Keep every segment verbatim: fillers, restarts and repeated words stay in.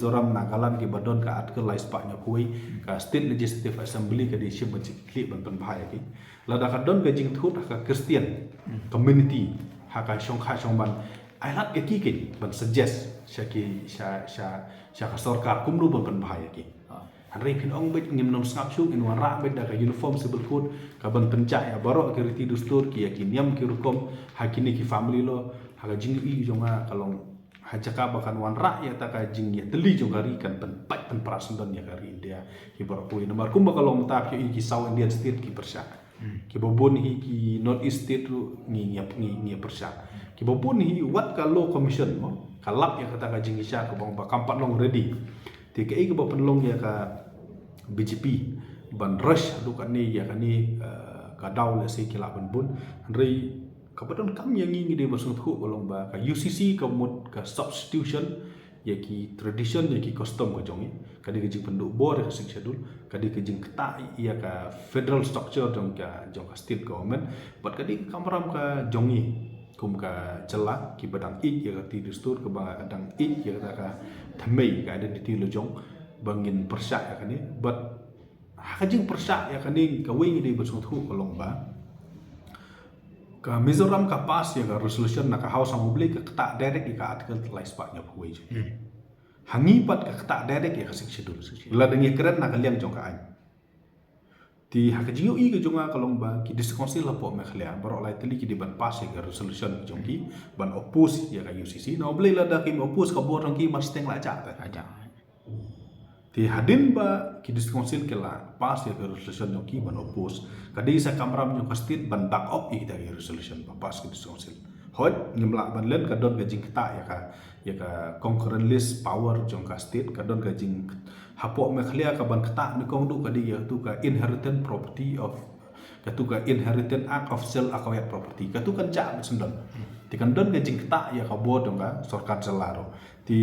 Mizoram, Nagaland kiba don ka Article lai spah hynñiewphew wei, ka State Legislative Assembly ka dei shim ban sngewthuh ban pynbha ïa ki. Lada ka don ka jingthut ha ka Christian community ha ka shongkha shongman, ai lad ïa ki keiñ ban suggest sha ki, sha, sha, sha ka sorkar kumno ban pynbha ïa ki. Hynrei phin ong beit ngim nym sngap shuh, ngin wanrah beit da ka Uniform Civil Code kaban pynjah ïa baroh ki riti dustur, ki ïa ki niam ki rukom ha kine ki family law. Ha ka jingïohi jong nga ka long, ha jaka ba kan wanrah ïa kata ka jingïatylli jong ka ri, kan pynpait pynpra syndon ïa ka ri India. Ki baroh kawei namar kumba ka long mynta phi ïohi ki South Indian state ki pyrshah. Kiba bun hi ki North East state ruh ngi, ngi, ngi, ngi pyrshah. Kiba bun hi wat ka Law Commission mo, ka lap ïa kata ka jingïaishah kaba ong ba kam pat long ready. Te kaei kaba pynlong ïa ka B J P ban rush haduh katne ïa kane, eh, ka daw lehse ki lah ban bun. Hynrei kaba donkam ïa ngi, ngi dei ban sngewthuh ka long ba ka U C C ka mut ka substitution ïa ki tradition, ïa ki custom ka jong ngi. Ka dei ka jingpynduh bor ïa ka Sixth Schedule, ka dei ka jingktah ïa ka federal structure jong ka, jong ka state government, bad ka dei ka kamram ka jong ngi kum ka jylla kiba dang ïeit ïa ka riti dustur, kaba dang ïeit ïa kata ka thymmei, ka identity la jong, ba ngin pyrshah ïa kane. Bad ha ka jingpyrshah ïa kane, kawei ngi dei ban sngewthuh ka long ba ka Mizoram ka pass ïa ka resolution na ka House, haba U Blei ka ktah direct ïa ka Article lai spah hynñiewphew wei. Ha ngi pat ka ktah direct ïa ka Sixth Schedule. Lada ngi kren na ka liang jong ka aiñ. Te ha ka jingïohi ka jong nga ka long ba ki District Council hapoh Meghalaya baroh lai tylli ki dei ban pass ïa ka resolution jong ki ban oppose ïa ka U C C. Na U Blei lada kim oppose, ka bor jong ki mar shteng la jah te. Te hadien ba ki District Council ki la pass ïa ka resolution jong ki ban oppose, ka dei sa kamram jong ka state ban back up ïa kita ki resolution ba pass ki District Council. Hooid, ngim lah ban len, ka don ka jingktah ïa ka, ïa ka concurrent list power jong ka state, ka don ka jing, hapoh Meghalaya kaban ktah nyngkong duh ka dei ïa katu ka Inheritance Property of, katu ka Inheritance Act of Sale Acquired Property. Katu kan jah beit syndon. Te kan don ka jingktah ïa ka bor jong ka sorkar jylla ruh. Te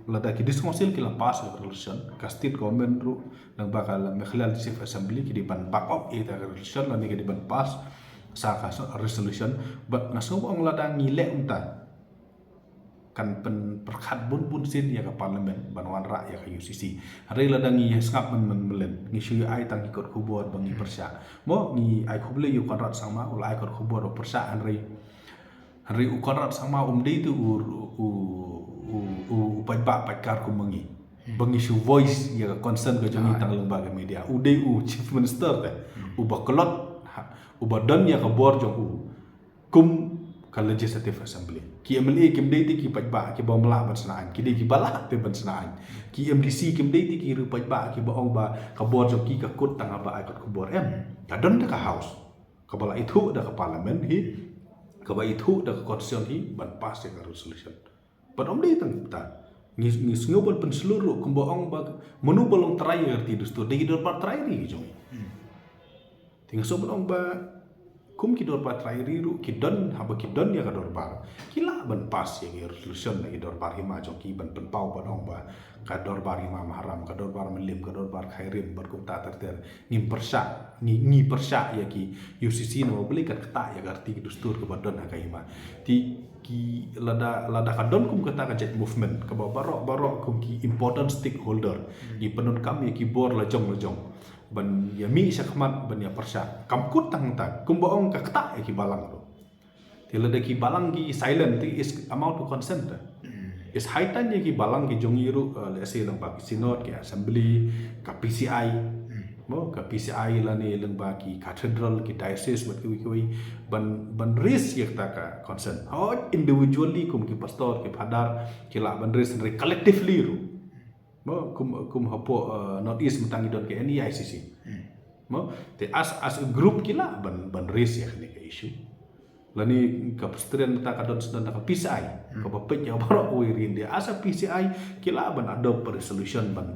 lada ki District Council ki la pass ïa ka resolution, ka state government ruh, lyngba ka Meghalaya Legislative Assembly, ki dei ban back up ïa ka resolution, lane ki dei ban pass sa ka resolution. Bad nga sngew ba ong lada ngi leh kumta, kan pynpyrkhat bun bun sien ïa ka Parliament ban wanrah ïa ka U C C. Hynrei lada ngi sngap mynmynlen, ngi shu ai tang ki kot khubor ba ngi pyrshah. Mo, ngi ai khublei ïa u Conrad Sangma, u la ai kot khubor ba pyrshah, hynrei Hynrei u Conrad Sangma um dei te u, u, u, u, u paidbah paidkar kum ma ngi. Ba ngi shu voice ïa ka concern ka jong ngi tang lyngba ka media. U dei u Chief Minister te. Uba klot, ha, uba don ïa ka bor jong u kum ka Legislative Assembly. Ki M L A kim dei te ki paidbah kiba ym lah ban shna aiñ. Ki dei kiba lah te ban shna aiñ. Ki M D C kim dei te ki riew paidbah kiba ong ba ka bor jong ki ka kut tang haba ai kot khubor, em. Ka don te ka House kaba la ithuh da ka Parliament hi, kaba ithuh da ka Constitution hi, ban pass ïa ka resolution. Bad ym dei tang kata. Ngi, ngi sngew ban pynshlur ruh kumba ong ba mano ba long trai ïa ka riti dustur, dei ki dorbar trai ri jong ngi. Te nga sngew ban ong ba kum ki dorbar trai ri ruh ki don, haba ki don ïa ka dorbar, ki lah ban pass ïa ki resolution na ki dorbar hima jong ki ban pynpaw ban ong ba ka dorbar hima Maharam, ka dorbar Mylliem, ka dorbar Khyrim, bad kumta ter ter. Ngim pyrshah, ngi, ngi pyrshah ïa ki U C C namar U Blei kan ktah ïa ka riti ki dustur kaba don ha ka hima. Te ki lada, lada ka don kum kata ka jait movement kaba baroh baroh kum ki important stakeholder, ngi pyndonkam ïa ki bor la jong la jong ban ïa mih shakhmat ban ïa pyrshah. Kam kut tang ta, kumba ong ka ktah ïa ki balang ruh. Te lada ki balang ki silent, te is amount to consent te. Is high time ïa ki balang ki jong ngi ruh, eh, let's say lyngba ki synod, ki assembly, ka P C I. Mo, ka P C I lane lyngba ki cathedral, ki diocese, bad kiwei kiwei, ban, ban raise ïa kata ka concern. Hooid, individually kum ki pastor, ki father, ki lah ban raise, hynrei collectively ruh. Mo, kum, kum hapoh, eh, North East mynta ngi don ka N E I C C. Mo, te as, as a group ki lah ban, ban raise ïa kane ka issue. Lane ka Presbyterian mynta ka don, don ka P C I, kaba peit ïa baroh kawei ri India. As a P C I ki lah ban adopt a resolution ban,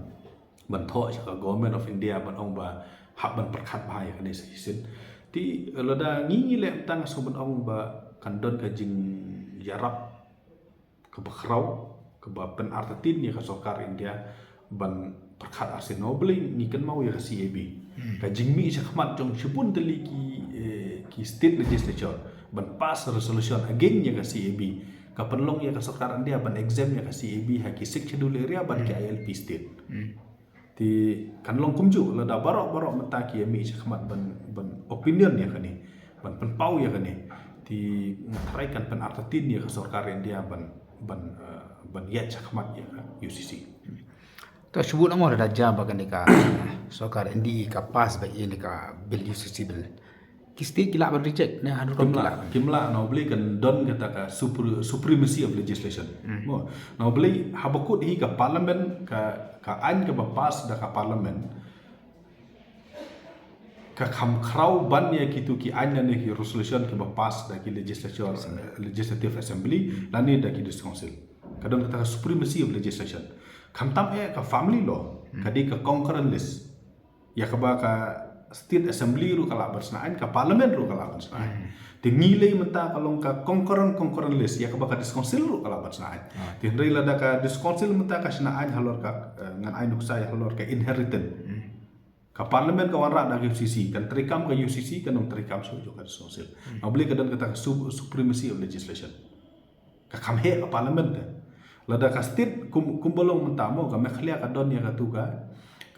ban thoh sha ka Government of India ban ong ba hap ban pyrkhat bha ïa kane sa shisien. Te lada ngi, ngi leh mynta nga sngew ban ong ba kan don ka jingïarap kaba khraw, kaba pynartatien ïa ka sorkar India ban pyrkhat arsien. Namar U Blei ngi kynmaw ïa ka C A B. Ka jingmih shakhmat jong shibun tylli ki, eh, ki state legislature ban pass resolution against ïa ka C A B. Ka pynlong ïa ka sorkar India ban exempt ïa ka C A B ha ki Sixth Schedule area bad ki I L P state. Te kan long kumjuh lada baroh baroh mynta ki ïa mih shakhmat ban ban opinion ïa kane, ban pynpaw ïa kane. Te nga tharai kan pynartatien ïa ka sorkar India ban ban eh, ban ïaid shakhmat ïa ka U C C. To shu bud mo da jia ba kane ka sorkar N D A ka pass ba ïa ne ka bill U C C bill. Ki state ki lah ban reject ne haduh ki lah. Kim lah, na u Blei kan don kata ka supre- supremacy of legislation. Mo, na u Blei haba kut hi ka parliament, ka ka aiñ kaba pass da ka parliament ka kham khraw ban ïa kitu ki aiñ ne ki resolution kiba pass da ki legislature, legislative assembly lane da ki district council. Ka don kata ka supremacy of legislation. Khamtam eh ka family law ka dei ka concurrent list. Ïa kaba ka state assembly ruh ka lah ban shna aiñ, ka parliament ruh ka lah ban shna aiñ. Te ngi lei mynta ka long ka concurrent, concurrent list, ïa kaba ka district council ruh ka lah ban shna aiñ. Te hynrei lada ka district council mynta ka shna aiñ halor ka, eh, ngan ai nuksa ïa halor ka inheritance. Ka parliament ka wanrah da ka U C C, kan treikam ka U C C, kan ym treikam shuh jong ka district council. Na u Blei ka don kata ka su- supremacy of legislation. Ka kham heh ka parliament te. Lada ka state kum kumba long mynta mo, ka Meghalaya ka don ïa katu ka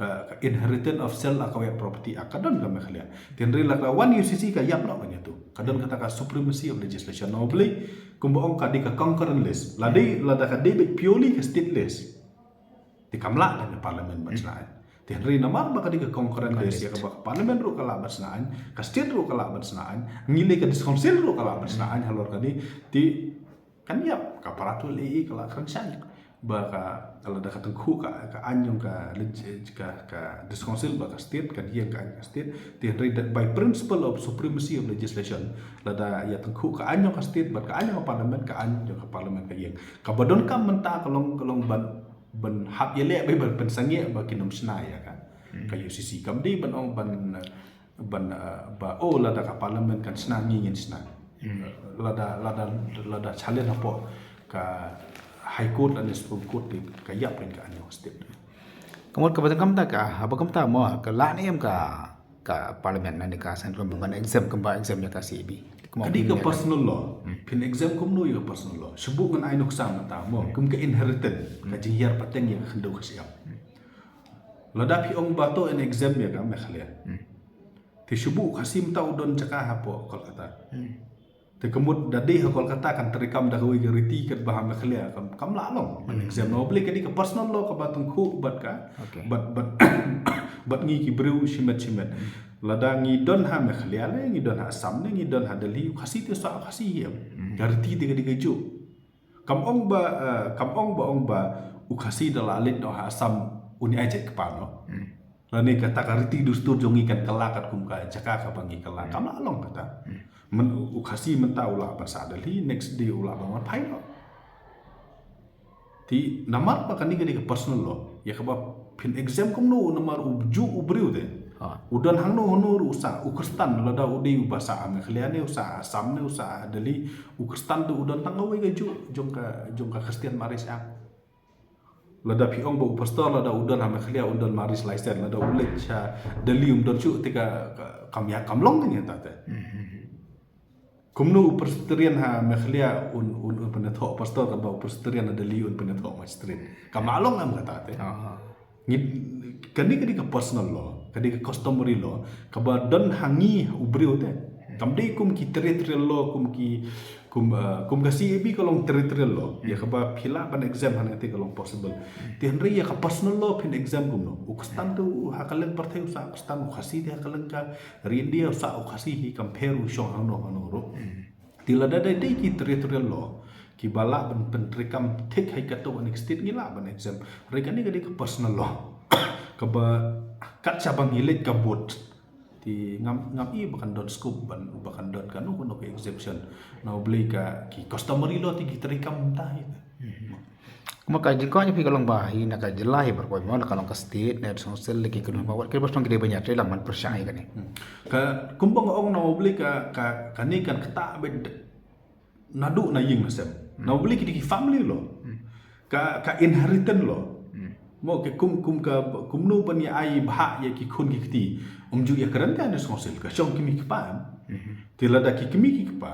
ka, ka Inheritance of Sale Acquired Property Act ka don ka Meghalaya. Te hynrei lada ka wan U C C ka ïap noh ka ïa tu. Ka don kata ka supremacy of legislation. Na u Blei kumba ong ka dei ka concurrent list. Lada lada ka dei beit purely ka state list. Te kam lah ka parliament ban shna aiñ. Te hynrei namar ba ka dei ka concurrent list, ïa kaba ka parliament ruh ka lah ban shna aiñ, ka state ruh ka lah ban shna aiñ, ngi lei ka district council ruh ka lah ban shna aiñ halor kane. Te kan ïap ka para tu lei ka lah kren shang ba ka lada ka tyngkhuh ka ka aiñ jong ka leg- ka ka district council bad ka state, ka ïeng ka aiñ ka state. Te hynrei that by principle of supremacy of legislation, lada ïa tyngkhuh ka aiñ jong ka state bad ka aiñ jong ka parliament, ka aiñ jong ka parliament ka ïeng. Kaba donkam mynta ka long ka long ban ban hap ïaleh ba ban pynsangeh ba kin ym shna ïa ka ka U C C. Kam dei ban ong ban ban eh, ba oh lada ka parliament kan shna ngi ngin shna. Lada lada lada challenge hapoh ka High Court lane Supreme Court te ka ïap ïa ka aiñ jong ka state. Ka mut kaba donkam ta ka haba kumta mo ka lah ne em ka ka parliament lane ka central ban exempt kumba exempt ïa ka C A B. Ka dei ka personal law. Phin exempt kumno ïa ka personal law? Shu buh ngan ai nuksa mynta mo kum ka inheritance, ka jinghiar pateng ïa ka khyndew ka shyiap. Lada phi ong ba to yn exempt ïa ka Meghalaya. Te shu buh u Khasi mynta u don jaka hapoh Kolkata. Te ka mut da dei ha Kolkata kan treikam da kawei ka riti katba ha Meghalaya kam kam lah long ban exempt. Na u Blei ka dei ka personal law kaba tyngkhuh bad ka bad bad bad ngi ki briew shimet shimet. Lada ngi don ha Meghalaya ne ngi don ha Assam ne ngi don ha Delhi, u Khasi te u sah u Khasi hi em. Ka riti te ka dei kajuh. Kam ong ba eh, kam ong ba ong ba u Khasi da la leit noh ha Assam un ïa ai jait kpa noh. Lane kata ka riti dustur jong ngi kan kylla katkum ka jaka kaba ngi kylla. Kam lah long kata. Myn- u Khasi mynta u lah ban sah Delhi, next day u lah ban wan phai noh. Te namar ba kane ka dei ka personal law, ïa kaba phin exempt kumno namar u juh u briew te. U don hangno hangno ruh u sah, u Khristan lada u dei uba sah ha Meghalaya ne u sah ha Assam ne u sah ha Delhi, u Khristan te u don tang kawei kajuh jong ka jong ka Christian Marriage Act. Lada phi ong ba u pastor lada u don ha Meghalaya un don marriage license, lada u leit sha Delhi um don shuh te ka kam ïa kam long ne ïa ta te. Kumno u Presbyterian ha Meghalaya un un un pynïathoh pastor katba u Presbyterian ha Delhi un pynïathoh magistrate? Kam lah long em kata te. Ngi kane ka dei ka personal law, ka dei ka customary law kaba don ha ngi u briew te. Kam dei kum ki territorial law, kum ki kum eh, kum ka C A B ka long territorial law. Ïa kaba phi lah ban exempt hangne te ka long possible. Te hynrei ïa ka personal law phin exempt kumno? U Khristan te u ha kylleng pyrthei u sah u Khristan, u Khasi te ha kylleng ka ri India u sah u Khasi hi, kam pher u shong hangno hangno ruh. Te lada dei dei ki territorial law kiba lah ban pyntreikam thik ha katu ka state ngi lah ban exempt. Hynrei kane ka dei ka personal law kaba kat shaba ngi leit ka vote. Te ngam ngam i ba kan don scope ban ba kan don kano kano ka exemption. Na u Blei ka ki customary law te ki treikam mynta hi. Kumba ka jingkwah jong phi ka long ba hi na ka jylla hi baroh kawei mo, na ka long ka state ne ka council ne ki kynhun ba wat ki ba shnong ki dei ban ïatrei lang ban pyrshah ïa kane. Ka kumba nga ong na u Blei ka ka kane kan ktah beit naduh na ïing na sem. Na u Blei ki dei ki family law. Ka ka inheritance law. Mo ki kum kum ka kumno ban ïa ai bhah ïa ki khun ki kti. Um ju ïa kren ka na council ka shong ki kmie ki kpa. Te lada ki kmie ki kpa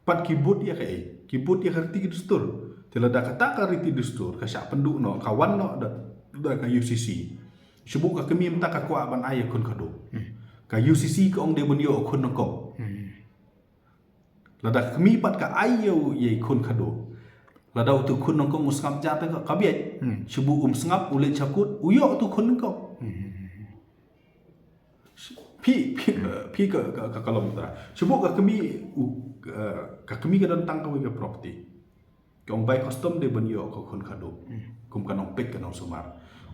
pat ki bud ïa kaei. Ki bud ïa ka riti ki dustur. Te lada kata ka riti dustur ka shah pynduh noh, ka wan noh da, da ka U C C. Shu buh ka kmie mynta ka kwah ban ai ïa khun khadduh. Ka U C C ka ong dei ban ïoh khun nyngkong. Lada ka kmie pat ka ai ïa u, ïa i khun khadduh, lada utu khun nyngkong u sngap jar te ka, ka bieit. Shu buh um sngap, u leit sha kut, u ïoh utu khun nyngkong. Phi, phi, phi ka, ka, ka, ka long ta. Shu buh ka kmie, u, eh, ka kmie ka don tang kawei ka property. Ka ong bai custom dei ban ïoh ka khun khadduh. Kum ka nongpeit ka nongsumar.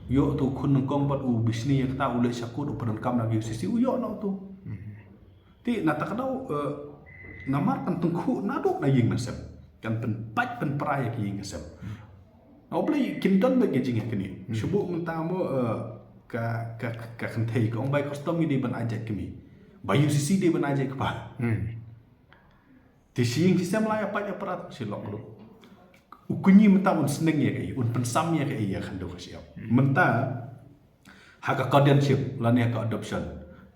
U ïoh utu khun nyngkong bad u bishni ïa kata, u leit sha kut, u pyndonkam na ka U C C, u ïoh noh utu. Te na kata ka daw, eh, namar kan tyngkhuh naduh na ïing na sem. Kan pynpait pynpra ïa ka ïing ka sem. Na U Blei kin don beit ka jingïakynduh. Shu buh mynta mo, eh, ka, ka, ka kynthei ka ong bai custom ngi dei ban ai jait kmie. Bai U C C dei ban ai jait kpa. Te shi ïing shi sem la ïa pait ïa prat shi lok ruh. U kñi mynta un sneng ïa kaei, un pynsam ïa kaei ïa ka khyndew ka shyiap. Mynta ha ka guardianship lane ha ka adoption,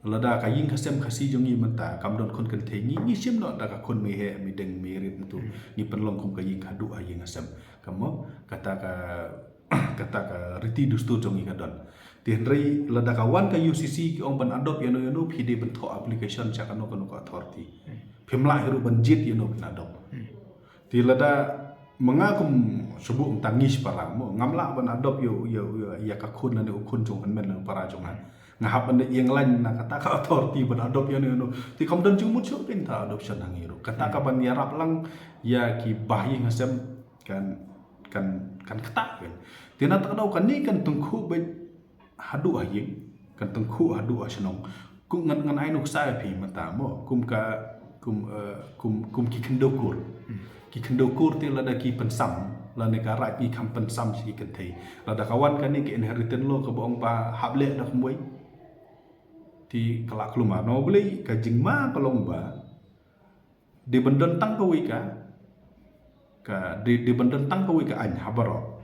lada ka ïing ka sem Khasi jong ngi mynta kam don khun kynthei, ngi, ngi shim noh da ka khun mei heh, mei deng, mei rit, mynta ngi pynlong kum ka ïing khadduh ha ïing ha sem. Ka mo, kata ka, kata ka riti dustur jong ngi ka don. Te hynrei lada ka wan ka U C C ki ong ban adopt ïano ïano, phi dei ban thoh application sha kano kano ka authority. Phim lah hi ruh ban jied ïano phin adopt. Te lada ma nga kum, shu buh mynta ngi shipara mo, ngam lah ban adopt ïa, ïa, ïa, ïa ka khun lane u khun jong u hynmen lane u para jong nga. Nga hap ban da ïeng lain na kata ka authority ban adopt ïano ïano. Te kam don jingmut shuh pynta adoption ha ngi ruh. Kata ka ban ïarap lang ïa ki bah ïing ha sem kan, kan, kan ktah kan. Te na kata ka daw kane kan tyngkhuh beit haduh ha ïing, kan tyngkhuh haduh ha shnong. Kum ngan, ngan ai nuksa ïa phi mynta mo, kum ka, kum, eh, kum, kum ki khyndew kur. Ki khyndew kur te lada ki pynsam, lane ka raid ngi kham pynsam sha ki kynthei. Lada ka wan kane ka inheritance law kaba ong ba hap leh da kumwei, te ka la kulmar. Na U Blei ka jingma ka long ba dei ban don tang kawei ka, ka, dei, dei ban don tang kawei ka aiñ ha baroh.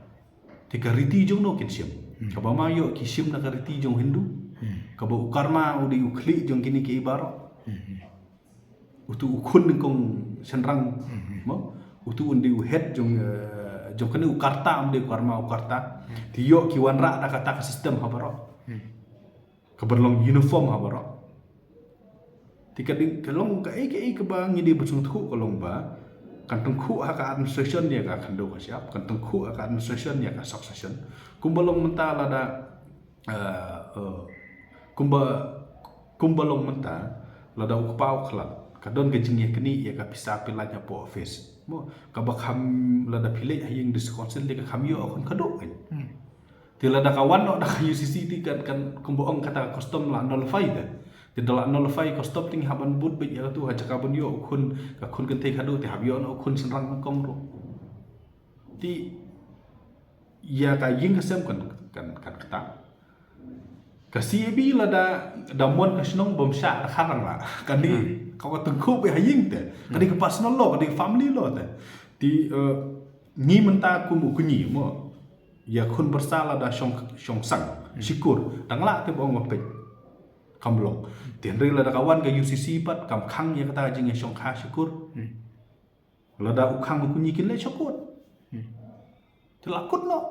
Te ka riti jong no kin shim. Kaba ma ïoh ki shim na ka riti jong Hindu. Kaba u karma u dei u khlieh jong kine kiei baroh. Utu u khun nyngkong shynrang, mo? Utu un dei u head jong, eh, jong kane u karta, um dei u karma u karta. Te ïoh ki wanrah da kata ka system ha baroh. Ka ban long uniform ha baroh. Te ka dei, ka long kaei kaei kaba ngi dei ban sngewthuh ka long ba kan tyngkhuh ha ka administration ïa ka khyndew ka shyiap, kan tyngkhuh ha ka administration ïa ka succession. Kumba long mynta lada, eh, eh, kumba, kumba long mynta lada u kpa u khlad, ka don ka jingïaknieh ïa ka pisa phi lait hapoh office. Mo, kaba kham lada phi leit ha ïing district council te ka kham ïoh khun khadduh kan. Te lada ka wan noh da ka U C C te kan, kan kumba ong kata ka custom la nullify te. Te da la nullify custom te ngi hap ban bud beit ïa katu, ha jaka ban ïoh u khun, ka khun kynthei khadduh te hap ïoh noh u khun shynrang nyngkong ruh. Te ïa ka ïing ka sem kan, kan, kan ktah. Ka C A B lada da mon ka shnong bym shah da kharang la. Kane ka, ka tyngkhuh beit ha ïing te. Kane ka personal law, kane ka family law te. Te, eh, ngi mynta kum u kñi mo, ïa khun byrsa lada shong, shong sang, shikur, dang lah te ba ong ba peit. Kam long. Te hynrei lada ka wan ka U C C pat kam khang ïa kata ka jingïashongkha shikur. Lada u khang u kñi kin leit sha kut. Te la kut noh.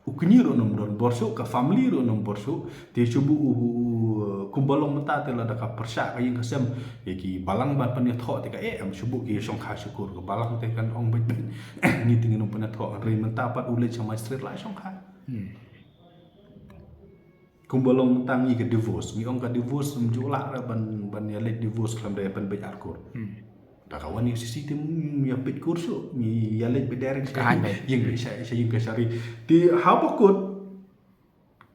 U kñi ruh nym don bor shuh, ka family ruh nym bor shuh. Te shu buh u, u, kumba long mynta te lada ka pyrshah ka ïing ka sem ïa ki balang ban pynïathoh te kaei em, shu buh ki shongkha shikur, ka balang te kan ong beit beit ngi te ngin nym pynïathoh, hynrei mynta pat u leit sha magistrate la shongkha. Kumba long mynta ngi ka divorce, ngi ong ka divorce ym ju lah re ban, ban ïaleit divorce khlem da ïapynbeit ar kur. Da ka wan ïa U C C te ym ïapeit kur shuh, ngi ïaleit beit direct sha ïing ka shari. Te haba kut,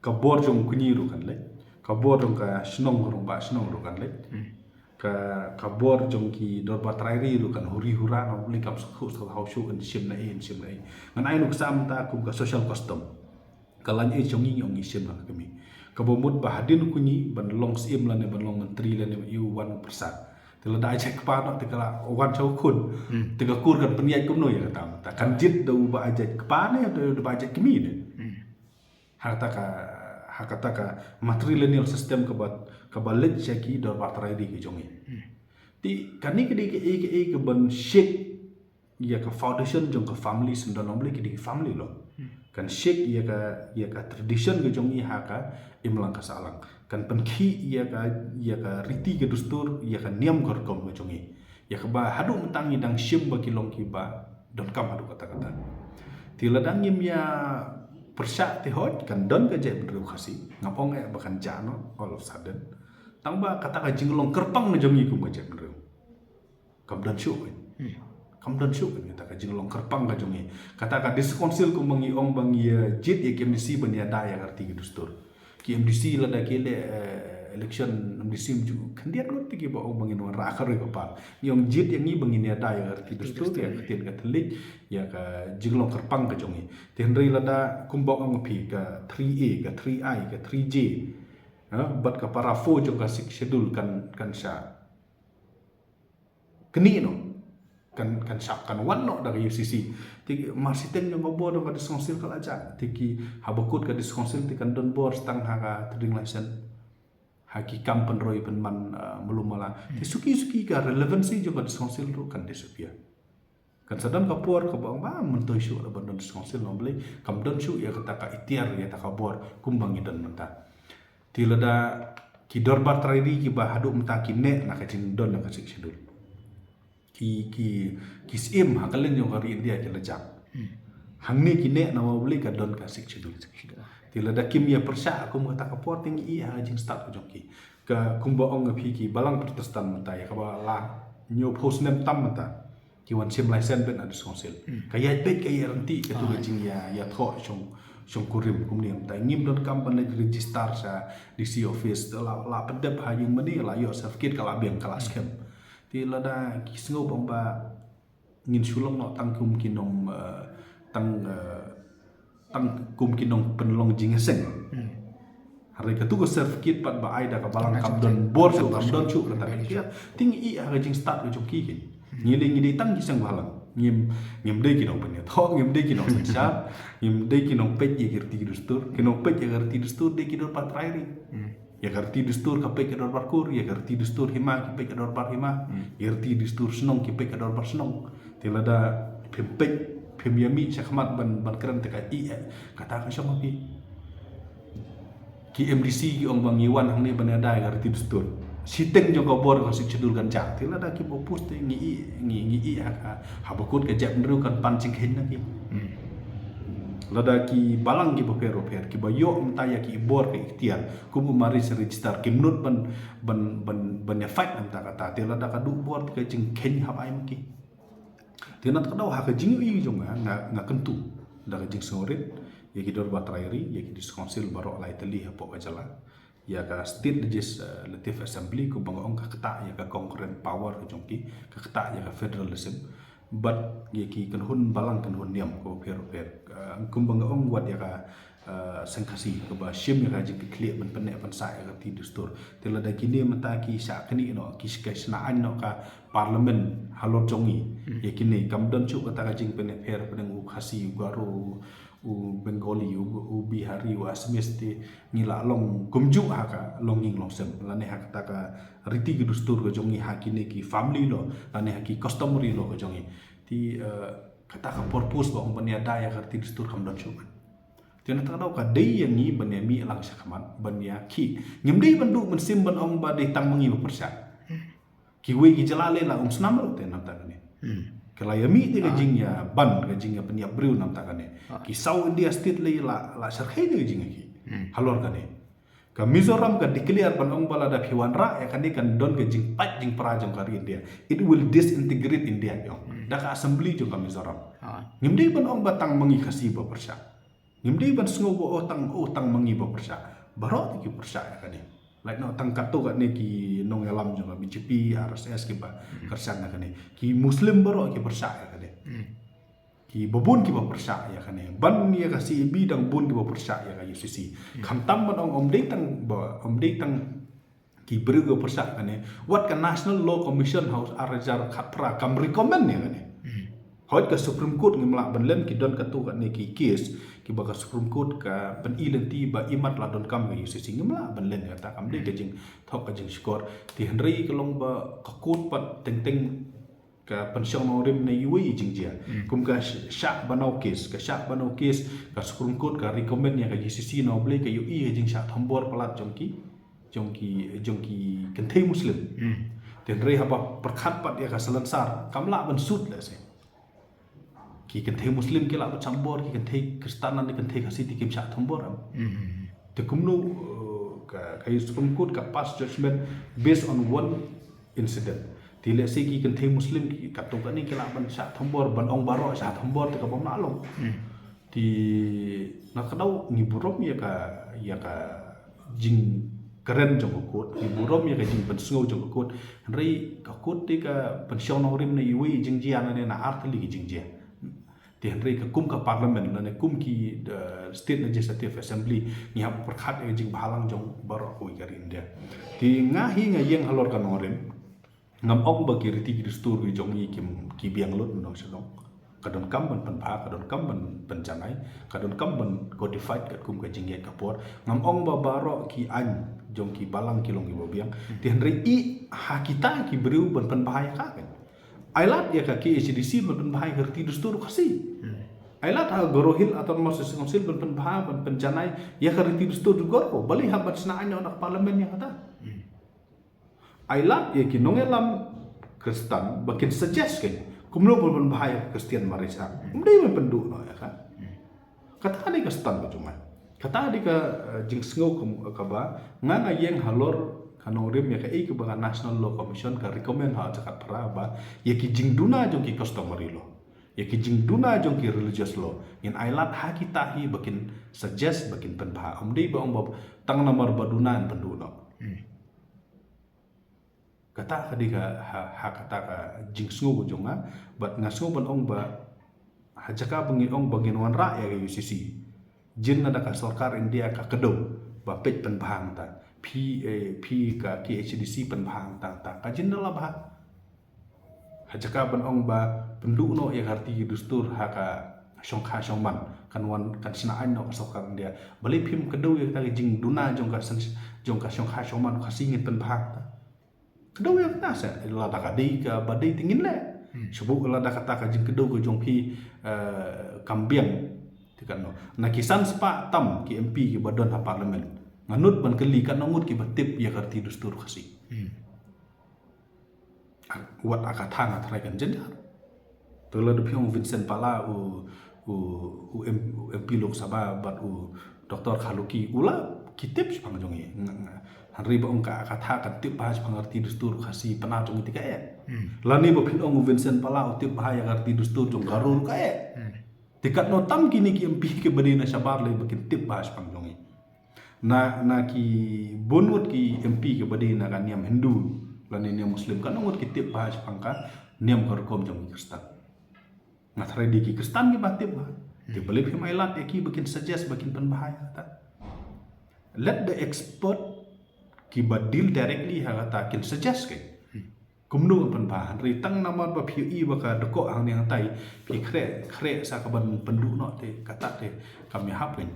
ka bor jong u kñi ruh kan leit, ka bor jong ka shnong ruh, ba shnong ruh kan leit. Ka, ka bor jong ki dorbar trai ri ruh kan huri hura, na U Blei kam sngewthuh sngewthuh shuh kan shim na ei, kan shim na ei. Ngan ai nuksa mynta kum ka social custom. Ka lain age jong ngi, ngi ong ngi shim na ka kmie. Kaba mut ba hadien u kñi ban long syiem lane ban long myntri lane ïa u wan u pyrsa. Te lada ai jait kpa noh te ka la wan sha u khun. Te ka kur kan pynïaid kumno ïa kata mynta? Kan jied da uba ai jait kpa ne da uba ai jait kmie ne? Ha kata ka, ha kata ka matrilineal system kaba, kaba leit sha ki dorbar trai ri ki jong ngi. Te kane ka dei kaei kaei kaban shake ïa ka foundation jong ka family, sngewdon long balei ki dei ki family lo. Kan shake ïa ka, ïa ka tradition ka jong ngi ha ka imlang ka sahlang. Kan pynkhih ïa ka, ïa ka riti ka dustur, ïa ka niam ka rukom ka jong ngi. Ïa kaba haduh mynta ngi dang shim ba ki long kiba donkam haduh katta katta. Te lada ngim ïa pyrshah te hooid kan don ka jaitbynriew Khasi. Ngam ong eh ba kan jah noh all of a sudden. Tang ba kata ka jinglong kyrpang na jong ngi kum ka jaitbynriew kam don shuh. Kam don shuh kata ka jinglong kyrpang ka jong ngi. Kata ka district council kumba ngi ong ba ngi ïa jied ïa ki M D C ban ïada ïa ka riti ka dustur. Ki M D C lada ki leh, eh, election M D C mynjur khyndiat ngut te kiba ong ba ngin wanrah ka roi ka par. Ngi ong jied ïa ngi ba ngin ïada ïa ka riti dustur, ïa ka ktien ka thylliej, ïa ka jinglong kyrpang ka jong ngi. Te hynrei lada kumba ong phi ka three A, ka three I, ka three J, ha, bad ka para four jong ka Sixth Schedule kan, kan shah knieh noh. Kan, kan shah, kan wan noh da ka U C C. Te mar shiteng jong ka bor jong ka district council ka la jah. Te ki haba kut ka district council te kan don bor tang ha ka trading license, ha ki kam pynroi pynman, uh, malu mala. Te suki suki ka relevancy jong ka district council ruh kan disappear. Kan sa don ka por kaba ong ba myntoi shuh da ban don district council, long balei kam don shuh ïa kata ka iktiar, ïa kata ka bor kumba ngi don mynta. Te lada ki dorbar trai ri kiba haduh mynta ki neh na ka jingdon na ka Sixth Schedule. Ki, ki, ki syiem ha ka liang jong ka ri India ki la jah. Hangne ki neh namar balei ka don ka Sixth Schedule. Te lada kim ïa pyrshah kum kata ka por te ngi ïohi ha ka jingstad ka jong ki. Ka kumba ong nga phi ki balang Protestant mynta ïa kaba la hynñiewphew snem tam mynta ki wan shim license beit na district council. Ka ïaid beit ka ïaid ryntih katu ka jingïa, ïathoh shong, shongkurim kumne mynta. Ngim donkam ban leit register sha D C office, te la, la pyndep ha ïing mane, la ïoh certificate ka la biang, ka la skhem. Te lada ki sngew ba ong ba ngin shu long noh tang kum ki nong, eh, tang, eh, tang kum ki nongpynlong jingïaseng. Hynrei katu ka certificate pat ba ai da ka balang kam don bor shuh, kam don shuh kata ka jingïa. Te ngi ïohi ha ka jingstad ka jong ki keiñ. Ngi dei, ngi dei tang ki seng bhalang. Ngim, ngim dei ki nongpynïathoh, ngim dei ki nongsynshar, ngim dei ki nongpeit ïa ki riti ki dustur. Ki nongpeit ïa ki riti dustur dei ki dorbar trai ri. Ïa ka riti dustur ka peit ka dorbar kur, ïa ka riti dustur hima ki peit ka dorbar hima, ïa ka riti dustur shnong ki peit ka dorbar shnong. Te lada phim peit, phim ïa mih shakhmat ban, ban kren te ka ïohi, eh, kata ka shong ha phi. Ki M D C ki ong ba ngi wan hangne ban ïada ïa ka riti dustur. Shiteng jong ka bor ka Sixth Schedule kan jah. Te lada kim oppose te ngi ïohi, ngi, ngi ïohi ha ka, haba kut ka jaitbynriew kan pan jingkheiñ na ki. Lada ki balang kiba pher bapher kiba ïoh mynta ïa ki bor ka iktiar kum u marriage register, kim nud ban, ban, ban, ban ïa fight na mynta kata. Te lada ka duh bor te ka jingkheiñ hap ai ma ki. Te na kata ka daw ha ka jingïohi jong nga, nga, nga kyntu da ka jingsngewrit ïa ki dorbar trai ri, ïa ki district council baroh lai tylli hapoh ka jylla, ïa ka State Legislative Assembly, kumba nga ong ka ktah ïa ka concurrent power ka jong ki, ka ktah ïa ka federalism. Bad ïa ki kynhun balang kynhun niam kiba pher bapher. Eh, kumba nga ong wat ïa ka, eh, Seng Khasi kaba shim ïa ka jingkitkhlieh ban pynneh pynsah ïa ka riti dustur. Te lada kine mynta ki shah knieh noh, ki shna aiñ noh ka parliament halor jong ngi. Ïa kine kam don shuh kata ka jingpynneh pher pdeng u Khasi, u Garo, u Bengali, u, u Bihari, u Assamese te ngi la long kumjuh ha ka longïing longsem. Lane ha kata ka riti ki dustur ka jong ngi ha kine ki family law, lane ha ki customary law ka jong ngi. Te, eh, kata ka purpose ba ong ban ïada ïa ka riti dustur kam don shuh. Te na kata ka daw ka dei ïa ngi ban ïa mih lang shakhmat, ban ïa ki. Ngim dei ban duh mynsiem ban ong ba dei tang ma ngi ba pyrshah. Kiwei ki jylla lei la um snam ruh te namar kane. Ka la ïa mih te ka jingïaban, ka jingïapynïap briew namar kane. Ki saw India state lei la, la shyrkhei te ka jingïa ki. Halor kane. Ka Mizoram ka declare ban ong ba lada phi wanrah ïa kane kan don ka jingpait jingpra jong ka ri India. It will disintegrate India, ïong. Da ka assembly jong ka Mizoram. Ngim dei ban ong ba tang ma ngi Khasi ba pyrshah. Ngim dei ban sngew ba oh tang, oh tang ma ngi ba pyrshah. Baroh te ki pyrshah ïa kane. Lait noh tang katto katne ki nongïalam jong ka B J P, R S S kiba kyrshan ïa kane. Ki Muslim baroh ki pyrshah ïa kane. Ki babun kiba pyrshah ïa kane. Ban ïa ka C A B dang bun kiba pyrshah ïa ka U C C. Khamtam ban ong ym dei tang ba, ym dei tang ki briew kiba pyrshah kane. Wat ka National Law Commission ha u ar hajar khatphra kam recommend ïa kane. Hooid ka Supreme Court ngim lah ban len, ki don katto katne ki case kiba ka Supreme Court ka pyni lynti ba imat la donkam ka U C C, ngim lah ban len kata, kam dei ka jingthok ka jingshukor. Te hynrei ka long ba ka court pat teng teng ka pynshong nongrim na iwei i jingjia. Kum ka sh- shah banaw case, ka shah banaw case, ka Supreme Court ka recommend ïa ka U C C na u Blei ka ïohi ka jingshah thombor palat jong ki, jong ki, jong ki kynthei Muslim. Te hynrei haba pyrkhat pat ïa ka salonsar, kam lah ban sut lehse. Ki kynthei Muslim ki lah ban shah thombor, ki kynthei Khristan lane kynthei Khasi te kim shah thombor em. Te kumno, uh, ka, ka Supreme Court ka pass judgment based on one incident. Te lehse ki kynthei Muslim ki katto katne ki lah ban shah thombor, ban ong baroh shah thombor te ka bym lah long. Te na ka daw ngi burom ïa ka, ïa ka jingkren jong ka court, ngi burom ïa ka jingpynsngew jong ka court. Hynrei ka court te ka pynshong nongrim na iwei i jingjia lane na ar tylli ki jingjia. Te hynrei ka kum ka parliament lane kum ki, uh, state legislative assembly ngi hap pyrkhat ïa ka jingbhalang jong baroh kawei ka ri India. Te nga hi nga ïeng halor ka nongrim. Ngam ong ba ki riti ki dustur ki jong ngi kim, ki biang lut, nong shalong. Ka donkam ban pynbha, ka donkam ban pynjanai, ka donkam ban codified katkum ka jingïaid ka por. Ngam ong ba baroh ki aiñ jong ki balang ki long kiba biang. Te hynrei i ha kita ki briew ban pynbha ïa ka kan. Ai lad ïa ka K H A D C ban pynbha ïa ka riti dustur Khasi. Ai lad ha Garo Hills Autonomous District Council ban pynbha, ban pynjanai ïa ka riti dustur jong Garo. Balei hap ban shna aiñ na ka parliament ïa kata. Ai lad ïa ki nongïalam Khristan ba kin suggest kein kumno ban pynbha ïa ka Christian marriage act. Ym dei ban pynduh noh ïa ka. Kata dei ka stand ka jong nga. Kata dei ka, eh, jingsngew kum, eh, kaba nga, nga ïeng halor ka nongrim ïa kaei kaba ka National Law Commission ka recommend ha ka jaka phra ba ïa ki jingduna jong ki customary law, ïa ki jingduna jong ki religious law, ngin ai lad ha kita hi ba kin suggest, ba kin pynbha. Ym dei ba ong ba tang namar ba duna yn pynduh noh. Kata ka dei ka ha, ha kata ka jingsngew ka jong nga, bad nga sngew ban ong ba ha jaka ba ngi ong ba ngin wanrah ïa ka U C C, jin lada ka sorkar India ka kdew ba peit pynbha hangta, phi, eh, phi ka K H A D C pynbha hangta, hangta, ka jin da la bha. Ha jaka ban ong ba pynduh noh ïa ka riti dustur ha ka shongkha shongman, kan wan, kan shna aiñ noh ka sorkar India. Balei phim kdew ïa kata ka jingduna jong ka san, jong ka shongkha shongman Khasi, ngin pynbha hangta. Kdew ïa kata seh, lada ka dei kaba dei te ngin leh. Shu buh lada kata ka jingkdew ka jong phi, eh, kam biang. Te katno. Na ki san spah tam ki M P kiba don ha parliament, nga nud ban kylli katno ngut kiba tip ïa ka riti dustur Khasi. Wat aka thang a tharai kan jynjar. Te lada phi ong Vincent Pala u, u, u M-, u M P Lok Sabha bad u Doctor Kharlukhi u la ki tip shaphang jong ngi. Nga, nga, hynrei ba ong ka, ka thang kan tip bha shaphang riti dustur Khasi Pnar jong ngi te ka eh. Lane ba phin ong u Vincent Pala u tip bha ïa ka riti dustur jong Garo ruh ka eh. Te katno tam kine ki M P kiba dei na shabar lei ba kin tip bha shaphang jong ngi. Na, na ki bun ngut ki M P kiba dei na ka niam Hindu lane niam Muslim, katno ngut ki tip bha shaphang ka niam ka rukom jong ki Khristan. Nga tharai dei ki Khristan kiba tip bha. Te balei phim ai lad ïa ki ba kin suggest, ba kin pynbha ïa kata. Let the expert kiba deal directly ha kata kin suggest kein. Kumno ban pynbha, hynrei tang namar ba phi ïohi ba ka dkoh hangne hangtai, phi khreh, khreh sa kaban pynduh noh te, kata te kam ïahap kein.